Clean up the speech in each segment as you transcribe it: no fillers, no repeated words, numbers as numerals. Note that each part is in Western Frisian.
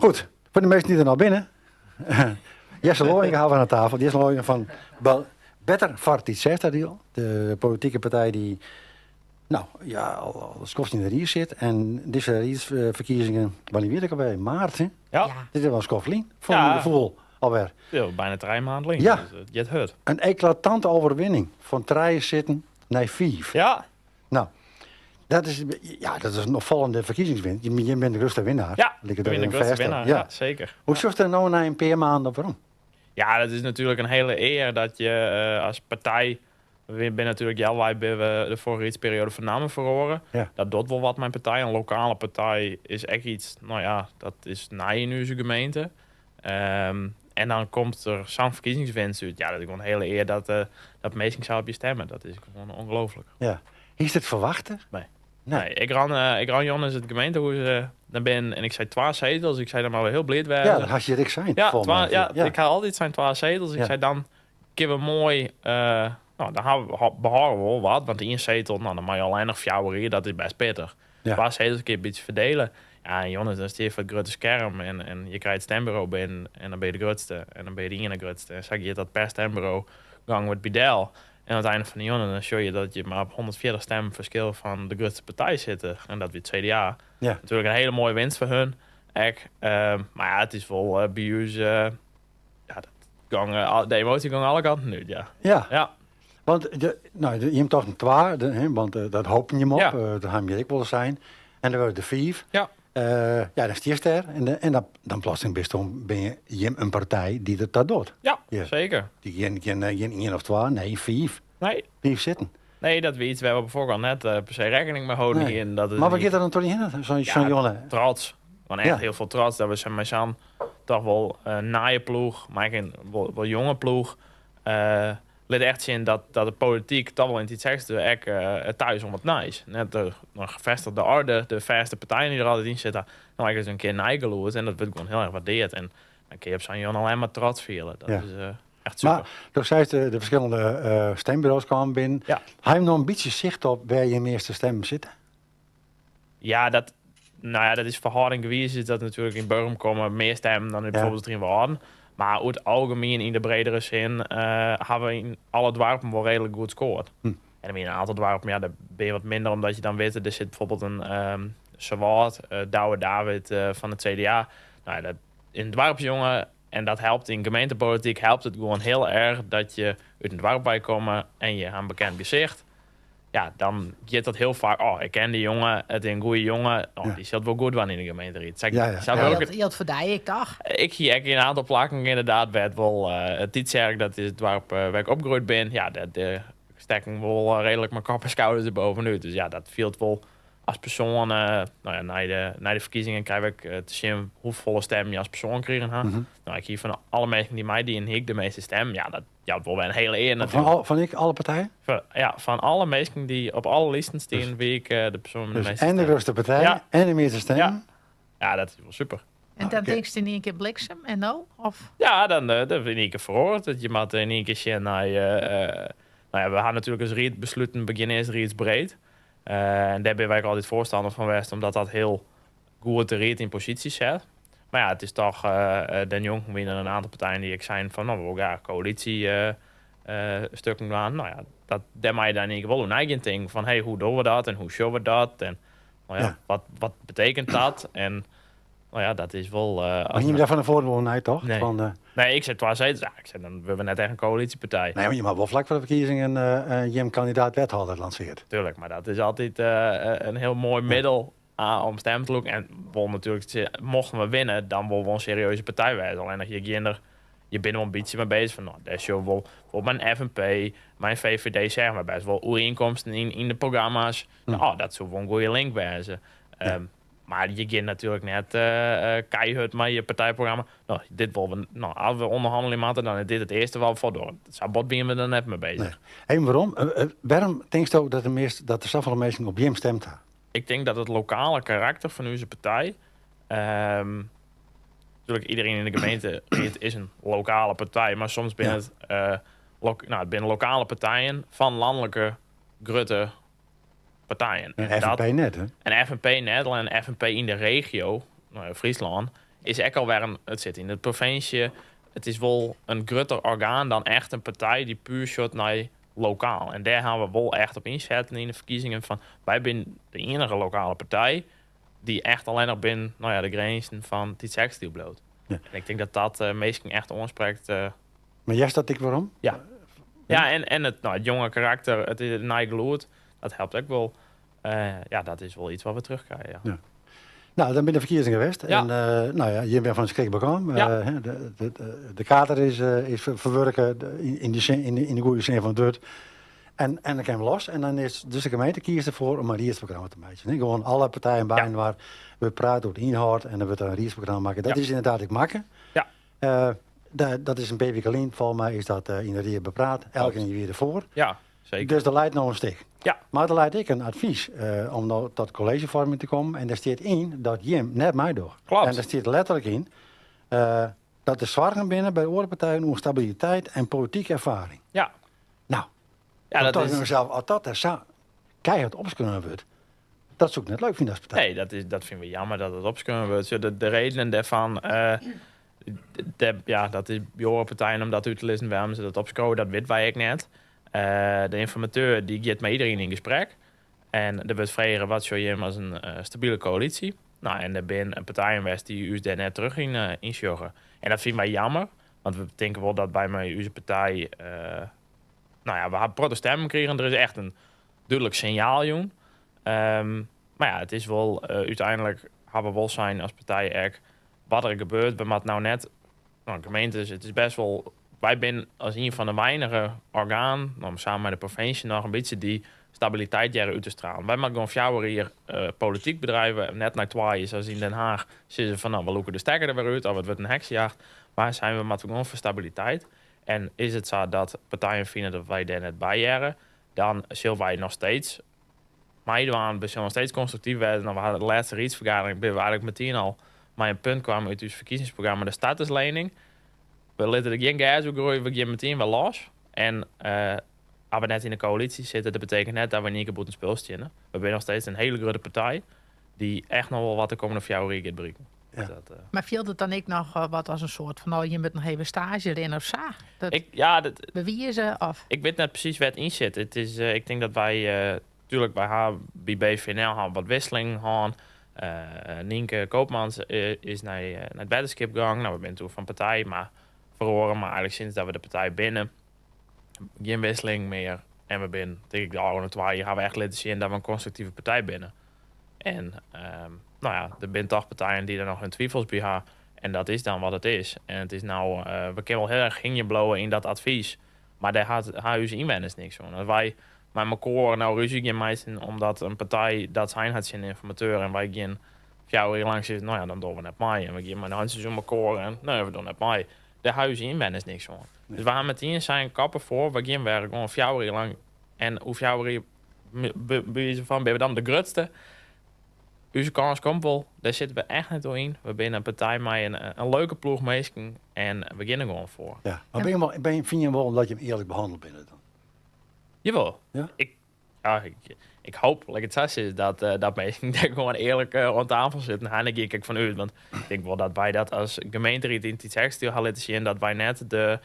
Goed, foar de minsken dy't der noch binne. Jesse Looijenga hawwe we oan tafel. Jesse Looijenga fan Better foar Tytsjerksteradiel. De politike partij dy't nou, ja, al in skoft yn de rie sit. En dizze riedsferkiezingen, wannear wie it ek alwer? Yn maart, hè? Ja. Dit is wol in skoft lyn, foar myn gefoel alwer. Ja, bijna 3 maand lyn. Dus it giet hurd. In eklatante overwinning fan trije sitten nei fiif. Nou, ja, dat is in opfallende ferkiezingswinst. Je binne de grutste winner. Ja, ik bin de grutste winner. Ja, seker. Hoe sjochst der no nei in pear maanden op werom? Ja, dat is natuerlik in hiele ear dat je as partij. We binne natuerlik healwei by de foarige riedsperioade fan namme feroare. Dat docht wol wat mei in partij. In lokale partij is ek yts, no ja, dat is nij yn ús gemeente. En dan komt der sa'n ferkiezingswinst út. Ja, dat is gewoan in hiele ear dat minsken sa op je stimme. Dat is gewoan ongelooflik. Ja. Hiest it ferwachte? Nee. Nee, ik ran jûns it gemeentehûs nei binnen en ik sei twa setels. Ik sei dan mar hiel bliid wêze. Ja, dat hast hjir ek sein. Ja, volgens twa, mij. Ja, ik ha altyd sein twa setels. Ik sei dan kinne we moai, no, dan behâlde we wol wat. Want ien setel, no, dan moatte je allinnich fjouwer jier, dat is bêst pittich. Twa setels kinne je in bytsje ferdele. Ja, en jûns, dan steane je foar it grutte skerm en je krije it stemburo binnen en dan binne je de grutste. En dan binne je de iene grutste. En sa giet dat per stemburo, gong it by del. En oan it ein fan de jûn, dan sjogge je dat je mar op 140 stimmen ferskil fan de grutste partij sitte. En dat wie it CDA. Natuerlik in hiele moaie winst foar hun. Ek. Mar ja, it is wol by ús, ja, dat gong, de emoasje gong alle kanten út, ja. Want no, jim tochten twa, hè, want dat hopen jim op. Dat ha jim ek wol sein. En dan wurde der fiif. Ja, dan stiest dêr. En dan plotseling binne jim in partij dy't it ta docht. Ja, seker. Dy gjin ien of twa, nee, fiif. Nee. Fiif sitten. Nee, dat wie yts wêr't we op de foarkant net per se rekkening mei holden hiene. Dat is Mar wat niet giet der dan troch dy hinne, sa'n jonge? Trots. Want echt hiel folle trots dat we sa mei sa'n toch wol nije ploech, mar ek in wol jonge ploech, lit echt sjen dat de polityk toch wol yn Tytsjerksteradiel ek thuis om it nijs. Net de noch gevestigde orde, de fêste partijen dy't der altyd yn sitte. No, ek ris in kear nij gelûd en dat wurdt gewoan hiel erch waardearre. En dan kinne je op sa'n jûn allinnich mar trots fiele. Dat is echt super. Mar do seist de ferskillende stimburo's kamen binnen. Ha je noch in bytsje sicht op wêr je measte stimmen sitte? Ja, dat, no ja, dat is ferhâldinggewiis is dat natuerlik yn Burgum komme mear stimmen dan yn bygelyks Trynwâlden. Mar oer it algemien yn de bredere sin hawwe we yn alle doarpen wol reedlik goed skoard. En der binne in oantal doarpen, ja, dêr binne je wat minder, omdat je dan witte, der sit bygelyks in Suwâld, Douwe David fan it CDA. No ja, dat in doarpsjonge en dat helpt yn gemeentepolityk helpt it gewoan hiel erch dat je út in doarp wei komme en je ha in bekend gesicht. Ja, dan giet dat hiel faak. Oh, ik ken dy jonge, it is in goede jonge. Oh, dy sil it wol goed dwaan yn de gemeenteried. Sa wurket it. Jildt foar dy ek, toch? Ik hie ek yn in oantal plakken ynderdaad wêr't wol Tytsjerk, dat is it doarp wêr't ik opgroeid bin. Ja, dêr stekken wol reedlik mei kop en skouders der bovenút. Dus ja, dat fielt wol as persoan. No ja, nei de ferkiezingen krije we ek te sjen hoefolle stimmen je as persoan krigen ha. No, ik hie fan alle minsken dy't meidienen, hie ik de measte stimmen. Ja, dat jout wol wer in hiele ear Fan natuerlik. Fan ek alle partijen? Ja, fan alle minsken dy't op alle listen stienen, wie ik de persoan mei de Dus measte en de stimmen. grutste partij en de measte stimmen? Ja. Ja, dat is wol super. En dan tinkst yn ien kear bliksem en no? Of? Ja, dan yn ien kear feroaret it. Je moatte yn ien kear sjen nei, no ja, we ha natuerlik as ried besluten, begjin earst riedsbreed. En dêr binne wy ek altyd foarstanner fan west, omdat dat hiel goed de ried yn posysje set. Mar ja, it is toch, dêrnjonken wiene der in oantal partijen dy't ek seinen fan, no, we wolle graach koälysje stukken dwaan. No ja, dêr moatte je dan yn ien kear wol oer nei gean tinken fan, hey, hoe dogge we dat en hoe sjogge we dat en no ja, wat betekent dat? En no ja, dat is wol, Maar je dêr fan tefoaren wol nei, toch? Nee. Fan, Nee, ik sei twa zetels. Ja, ik sei, dan wurde we net echt in koälysjepartij. Nee, want je moatte wol flak foar de ferkiezingen jim kandidaat wethâlder lansearre. Tuurlijk, mar dat is altyd in hiel moai middel om stimmen te lûken. En wol natuerlik, mochten we winne, dan wolle we in serieuze partij wêze. Allinnich je gean der, je binne wol in bytsje mei beuzich fan, no, dêr sjogge we wol, wol mei in FNP, mei in VVD, seagen we bêst wol oerienkomsten yn de programma's. No, dat soe wol in goede link wêze. Mar je gean natuerlik net keihurd mei je partijprogramma. No, dit wolle we, no, as we ûnderhannelje moatte, dan is dit it earste wat we foar dogge. Sa bot wiene we der net mei beuzich. Nee. Even werom. Wêrom tinksto dat der safolle minsken op jim stimd ha? Ik tink dat it lokale karakter fan ús partij, natuerlik iderien yn de gemeenteried is in lokale partij, mar soms binne it, no, it binne lokale partijen fan lanlike grutte partijen. En FNP net, hè? En FNP net, allinnich FNP yn de regio, no, Fryslân, Is ek alwer in, it sit yn de provinsje. It is wol in grutter orgaan dan echt in partij dy't puer sjocht nei lokaal. En dêr hawwe we wol echt op ynsetten yn de ferkiezingen fan wy binne de iennige lokale partij dy't echt allinnich binnen, no ja, de grinzen fan Tytsjerksteradiel bliuwt. Ja. En ik tink dat dat minsken echt oansprekt. Mar hearst dat ek werom? Ja. Ja, en it, no, it jonge karakter, it is it nije gelûd, dat helpt ek wol. Ja, dat is wol iets wat we terugkrije, ja. Ja. No, dan binne de ferkiezingen west. Ja. En no ja, jim binne fan de skrik bekaam. Ja. De kater is ferwurke yn de sin, yn de goede sin fan it wurd. En dan kinne we los. En dan is dus de gemeente kiest derfoar om in riedsprogramma te meitsjen. Gewoan alle partijen byinoar. We prate oer de ynhâld en dan wurdt der in riedsprogramma makke. Dat is ynderdaad ek makke. Dat is in pear wike lyn, folgens my is dat yn de rie bepraat. Elkenien wie derfoar. Ja, seker. Dus der leit no in stik. Ja. Mar der leit ek in advys om no tot kolleezjefoarming te kommen. En dêr stiet yn dat jim net meidogge. En dêr stiet letterlik yn dat der soargen binne by oare partijen oer stabiliteit en politike erfaring. No, Ja, dat dan is tocht ik mysels, as dat der sa keihard opskreaun wurdt, dat soe ik net leuk fine as partij. Nee, dat fine we jammer dat it opskreaun wurdt. Sjoch, de redenen dêrfan, ja, dat is by oare partijen om dat út te lizzen wêrom se dat opskriuwe, dat witte wy ek net. De ynformateur dy giet mei iderien yn gesprek en der wurdt frege wat sjogge jim as in stabile koälysje. No, en der binne partijen west dy't ús dêr net terug yn sjogge. En dat fine wy jammer, want we tinke wol dat wy mei ús partij, no ja, we ha protte stemmen krigen. Der is echt in dúdlik sinjaal jûn. Mar ja, it is wol, úteinlik ha we wol sein as partij ek wat der gebeurt. We moatte no net, no, gemeentes, it is best wol, wy binne as ien fan de weinige organen, no, samen mei de provinsje noch in bytsje dy stabiliteit hearre út te stralen. Wy moatte gewoan 4 jier polityk bedriuwe, net nei 2 jier sa as yn Den Haag sizze fan no, we lûke de stekker der wer út of it wurdt in heksejacht. Mar sein we moatte gewoan foar stabiliteit. En is it sa dat partijen fine dat wy dêr net by hearre, dan sille wy noch steeds meidwaan. We sille noch steeds konstruktyf wêze. No, we ha de lêste riedsfergadering binne we eigentlik metien al mei in punt kaam út ús ferkiezingsprogramma, de starterslening. We litte der gjin gers oer groeie, we gean metien wer los. En as we net yn de koälysje sitte, dat betekent net dat we yn ien kear bûten spul steane. We binne noch steeds in hiele grutte partij dy't echt noch wol wat de kommende 4 jier giet berikken. Dat Mar fielt it dan ek noch wat as in soart fan, no, je moatte noch even staazje rinne of sa? Dat Ik, ja, dat bewize of? Ik wit net presys wêr't yn sit. It is, ik tink dat wy, tuerlik, wy ha by BVNL ha wat wisselingen hân. Nynke Koopmans is nei it wetterskip gong. No, we binne toen fan partij, mar feroare. Mar eigentlik sinds dat we de partij binne, gjin wisseling mear. En we binne, tink ik, de ôfrûne 2 jier ha we echt litten sjen dat we in konstruktive partij binne. En no ja, der binne toch partijen dy't der noch hun twifels by ha. En dat is dan wat it is. En it is nou, we kinne wol hiel erch hingjen bliuwe yn dat advys. Mar dêr ha ús ynwenners niks oan. As wy mei mekoar nou rúzje gean meitsjen omdat in partij dat sein hat tsjin de ynformateur en wy gean 4 jier lang sizzen, no ja, dan dogge we net mei. En we gean mei de hantsjes om mekoar en nee, we dogge net mei. Dêr ha ús ynwenners niks oan. Dus we ha metien sein, kappen foar, we gean wer gewoan 4 jier lang. En oer 4 jier by wize fan binne we dan de grutste. Us kâns komt wol, dêr sitte we echt net oer yn. We binne in partij mei in leuke ploech minsken en we gean der gewoan foar. Ja, mar ben je wel, ben je, fyn je wol dat je earlik behannele binne dan? Jawel. Ja? Ik, ja, ik, ik hoop, laat ik it sa sizze, dat minsken dêr gewoan earlik oan tafel sitten. En dêr gean ik ek fan út, want ik tink wol dat wy dat as gemeenteried yn Tytsjerksteradiel ha litten sjen, dat wy net de,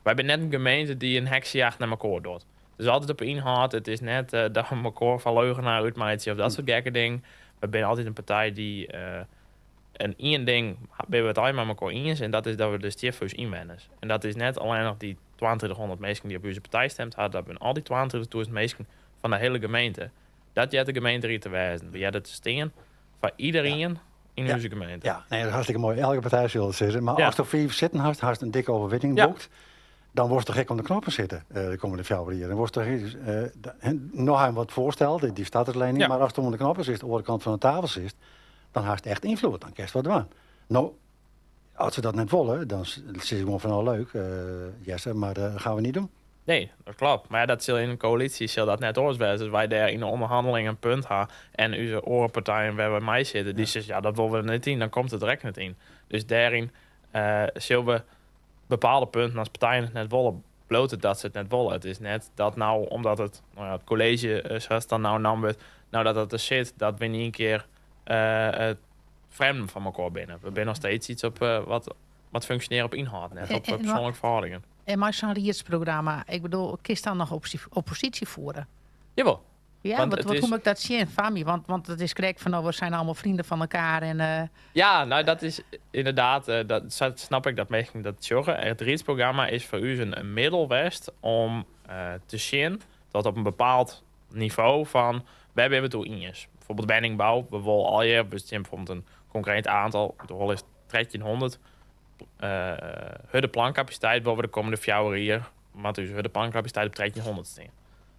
wy binne net in gemeente dy't in heksejacht nei mekoar docht. Het is altyd op ynhâld, it is net dat we mekoar foar leugenaar útmeitsje of dat soart gekke dingen. We binne altyd in partij dy't en ien ding binne we it allegear mei mekoar iens en dat is dat we der stean foar ús ynwenners. En dat is net allinnich noch dy 3200 minsken dy't op ús partij stemd ha, dat binne al dy 32.000 minsken fan de hiele gemeente. Dat heart de gemeenteried te wêzen. We hearre te stean foar iderien yn ús gemeente. Ja, nee, dat is hartstikke moai. Elke partij sil it sizze. Mar ast 5 sitten hast, hast in dikke overwinning boekt, dan wurdst der gek om de knoppen sitten de kommende 4 jier. Dan wurdst der noch even wat foarsteld, dy starterslening, mar ast om de knoppen zit, de oare kant fan de tafel zit, dan hast echt ynfloed, dan kinst wat dwaan. No, as se dat net wolle, dan sizze se gewoan fan, oh, leuk, Jesse, mar dat gaan we niet doen. Nee, dat klopt. Mar ja, dat sil yn in koälysje sil dat net oars wêze. As wy dêr yn de ûnderhanneling in punt ha en ús oare partijen wêr wy mei sitte, dy sizze, ja, dat wolle we net yn, dan komt it der ek net yn. Dus dêryn sille we bepaalde punten as partijen it net wolle, bliuwt it dat se it net wolle. It is net dat nou, omdat it, no ja, it kolleezje, sa as it dan nou naam wurdt, nou dat dat der sit, dat we yn ien kear frjemden fan elkoar binne. We binne noch steeds iets op wat moat funksjonearje op ynhâld, net op persoanlike ferhâldingen. En mei sa'n riedsprogramma, ik bedoel, kinst dan noch opposysje fiere? Jawel. Ja, Want wat, it wat, is hoe moet ik dat sjen foar my? Want it is krekt fan, no, we zijn allemaal vrienden van elkaar en Ja, nou dat is inderdaad, dat, sa snap ik dat minsken dat sjogge. It riedsprogramma is foar ús in middel west om te sjen dat op in bepaald nivo fan wêr binne we it oer iens. Bijvoorbeeld wenningbou, we wolle allegear, we stean bijvoorbeeld in konkreet aantal, de hol is 1300, hurde plankapasiteit wolle we de kommende 4 jier, moat ús hurde plankapasiteit op 1300 stean.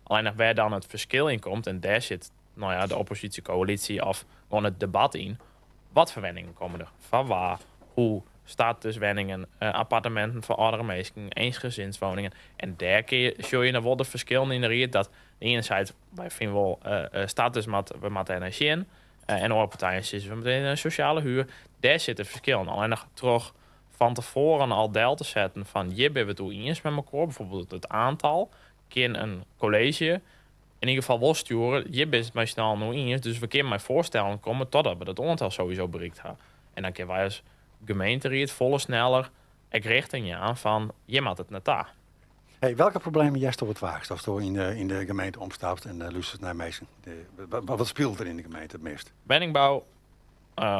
Allinnich wêr dan it ferskil yn komt, en dêr sit nou ja, de opposysje, koälysje of gewoan it debat yn, wat foar wenningen komme der, foar wa, hoe, statuswenningen, apparteminten foar âldere minsken, eensgezinswoningen. En dêr sjogge je noch wol de ferskillen yn de ried, dat de iene seit, wy fine wol, status moat, we moatte dêr nei sjen. En oare partijen sizze, we moatte in sosjale huer. Dêr sitte ferskillen. Allinnich troch fan tefoaren al del te setten fan hjir binne we it oer iens mei elkoar, bijvoorbeeld it aantal, kin in kolleezje yn ieder gefal wol stjoere, hjir binne se it mei syn allen oer iens, dus we kinne mei foarstellen komme totdat we dat oantal sowieso berikt ha. En dan kinne wy as gemeenteried folle sneller ek richting jaan fan hjir moat it nei ta. Hey, welke problemen hearst it faakst asto yn de gemeente omstapst en lústerst nei minsken? Wat spilet der yn de gemeente it meast? Wenningbou,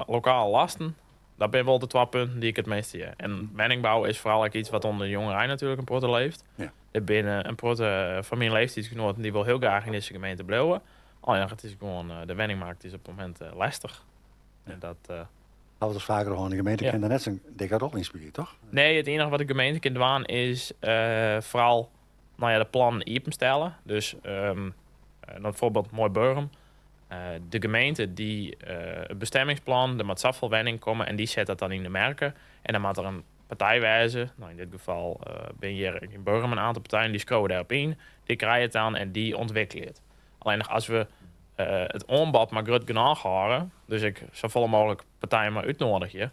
lokale lasten, dat binne wol de twa punten dy't ik it measte hear. En wenningbou is foaral ek iets wat ûnder de jongerein natuerlik in protte leeft. Der binne in protte fan myn leeftiidsgenoaten dy't wol hiel graach yn dizze gemeente bliuwe. Allinnich it is gewoan, de wenningmarkt is op it momint lestich. En dat, Hawwe we it faker hân, de gemeente kin der net sa'n dikke rol yn spylje, toch? Nee, it iennige wat de gemeente kin dwaan is foaral nou ja, de plannen iepenstelle. Dus bijvoorbeeld Moai Burgum. De gemeente die it bestemmingsplan, der moat safolle wenning komme en dy set dat dan yn de merke. En dan moat der in partij wêze, nou yn dit gefal binne hjir yn Burgum in aantal partijen, dy skriuwe dêrop yn, dy krije it dan en dy ûntwikkelje it. Allinnich as we it oanbod mar grut genôch hâlde, dus ek safolle mooglik partijen mar útnoadigje,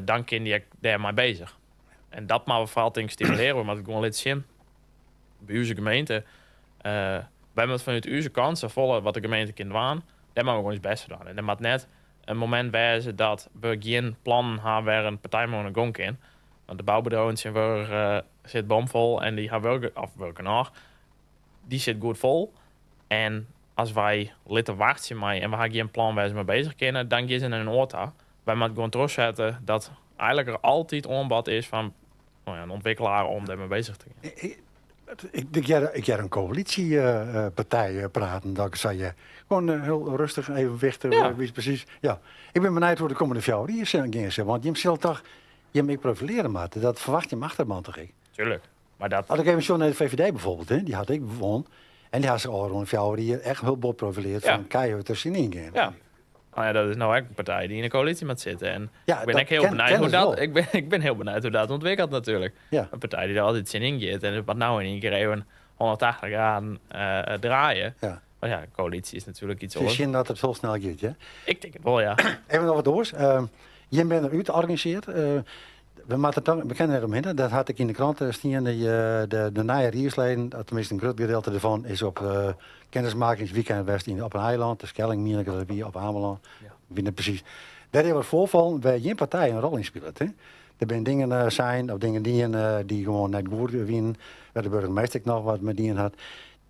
dan kin dy ek dêrmei bezich. En dat moatte we foaral tink ik stimulearje, we moatte it gewoan litte sjen by ús gemeente. Wy moatte fanút ús kant safolle wat de gemeente kin dwaan, dêr moatte we gewoan ús bêst foar dwaan. En der moat net in momint wêze dat we gjin plannen ha wêr in partij mei oan de gong kin. Want de boubedriuwen tsjintwurdich sit bomfol en dy ha wurk, of wurk genôch. Dy sit goed fol. En as wy litte wachtsje mei en we ha gjin plan wêr se mei bezich kinne, dan gean se nei in oar ta. Wy moatte gewoan trochsette dat eigenlik der altyd oanbod is fan nou ja, in ûntwikkelaar om dêrmei bezich te gean. Ik hear in koälysjepartij praten, dat ik sei, gewoan hiel rêstich, evenwichtig, wie presys. Ja. Ik bin benijd hoe't de kommende 4 jier gean sil, want jim sille toch jim ek profilearje moatte. Dat ferwachtsje jim achterban toch ek? Tuurlijk. Maar dat... As ik even sjoch nei de VVD bijvoorbeeld, hè, dy hat ek wûn. En dy hat sich ôfrûne 4 jier echt hiel bot profileard fan keihurd der tsjinyn gean. Ja. Nou ja, dat is no ek in partij dy't yn de koälysje moat sitte. En Ja, ik bin dat ek hiel benijd ken hoe dus dat, wol. ik bin hiel benijd hoe dat ûntwikkelt natuerlik. In partij dy't der altyd tsjinyn giet en wat no yn ien kear even 180 graden draaie. Maar ja, koälysje is natuerlik iets It is oars. sjen dat it hiel snel giet, hè? Ik tink it wol, ja. Even noch wat oars. Jim binne útorganisearre. We moatte toch, we kinne net omhinne. Dat hat ek yn de krante stien. De nije riedsleden, teminsten in grut gedeelte derfan, is op kennismakingsweekend west op in eilân, Terschelling mien ik dat it wie, op Amelân. Ik wit net presys. Dêr is wat foarfallen wêr gjin partij in rol yn spilet. Hè? Der binne dingen sein of dingen dien dy't gewoan net goed wienen, wêr de burgemeester ek noch wat mei dien hat.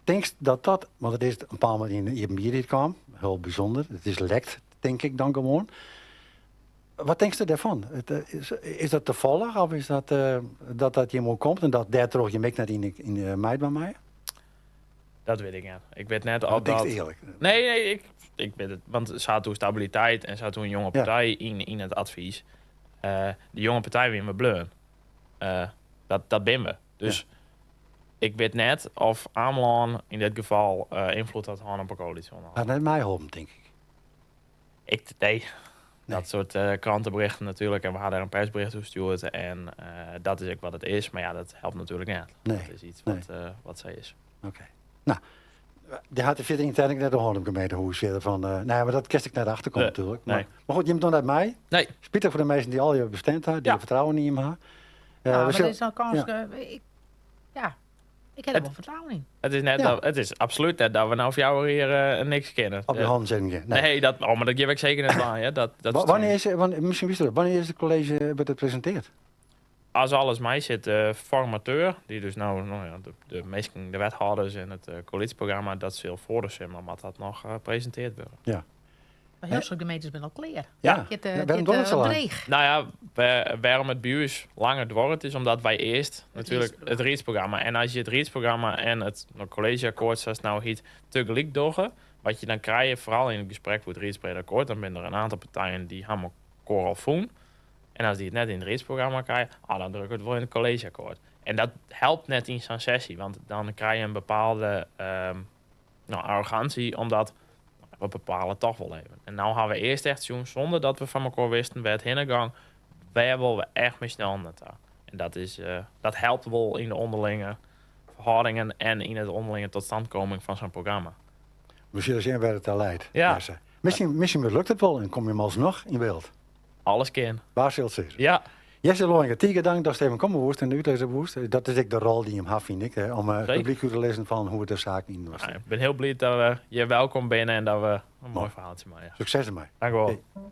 Tinkst dat dat, want it is in bepaald momint yn de iepenbierheid kaam, hiel bysûnder, it is lekt, tink ik dan gewoan. Wat tinkst dêrfan? Is dat tafallich of is dat dat dat jim oerkomt en dat dêrtroch jim ek net yn de meidwaan meie? Dat wit ik net. Ik wit net of Tinkst dat earlik? Nee, nee, ik wit it. Want se hat oer stabiliteit en se hat oer in jonge partij yn it advys. De jonge partij wiene we bleaun. Dat binne we. Dus ik wit net of Amelân yn dit gefal ynfloed hat hân op 'e koälysje. Hat net meiholpen, tink ik. Ik, nee. Dat soart krantenberichten natuerlik. En we ha dêr in persbericht oer stjoerd. En dat is ek wat it is. Mar ja, dat helpt natuerlik net. Dat is iets wat sa is. Oké. Nou, dy hat der fierder yntern ek net oan hân op gemeentehûs. Fierder fan, nee, mar dat kinst ek net achterkomme natuerlik. Maar goed, jim dogge net mei. Nee. Spitich foar de minsken dy't al je bestimd ha, dy't fertrouwen yn jim ha. Ja, mar is dan kâns, ik, ja. Ik ha der wol fertrouwen yn. It is, net Ja. dat, it is absolút net dat we no 4 jier niks kinne. Op de hannen sitten gean. Nee, dat, oh, mar dat gean ik seker net dwaan. Ja. Dat is Wannear is, miskien witsto dat, wannear is it kolleezje wurdt it presintearre? As alles meisit, de formateur, dy't dus no, no ja, de minsken, de wethâlders en it koälysjeprogramma, dat sil foar de simmer moat dat noch presintearre wurde. Ja. Mar hiel soad gemeentes binne al klear. Ja. It Ja, wêrom duorret it sa lang? dreech. Nou ja, wêrom it by ús langer duorret is omdat wy earst natuerlik it riedsprogramma. riedsprogramma. En as je it riedsprogramma en it kolleezjeakkoart, sa't it no hjit, tegelyk dogge, wat je dan krije, foaral yn it gesprek oer it riedsbreed akkoart, dan binne der in oantal partijen dy't ha elkoar al fûn. En as dy it net yn it riedsprogramma krije, dan drukke we it wol yn it kolleezjeakkoart. En dat helpt net yn sa'n sessie, want dan krije je in bepaalde no, arrogantie, omdat we bepale toch wol even. En no ha we earst echt sjoen, sûnder dat we fan elkoar wisten wêr't it hinne gyng, wêr wolle we echt mei snel nei ta. En dat helpt wol yn de ûnderlinge ferhâldingen en yn it ûnderlinge totstandkoming fan sa'n programma. We sille sjen wêr't it ta liedt. Ja. Jesse. Miskien lukt it wol en komme je alsnoch yn byld. Alles kin. Wa sil it sizze? Ja. Jesse Looijenga, tige dank datst even komme woest en útlizze woest. Dat is ek de rol dy't jim ha, fyn ik, hè, om it publyk út te lizzen fan hoe't de saak yn was. Nou, ik bin hiel bliid dat we hjir wolkom binne en dat we in moai ferhaaltsje meitsje. Sukses dermei. Dank wol. Hey.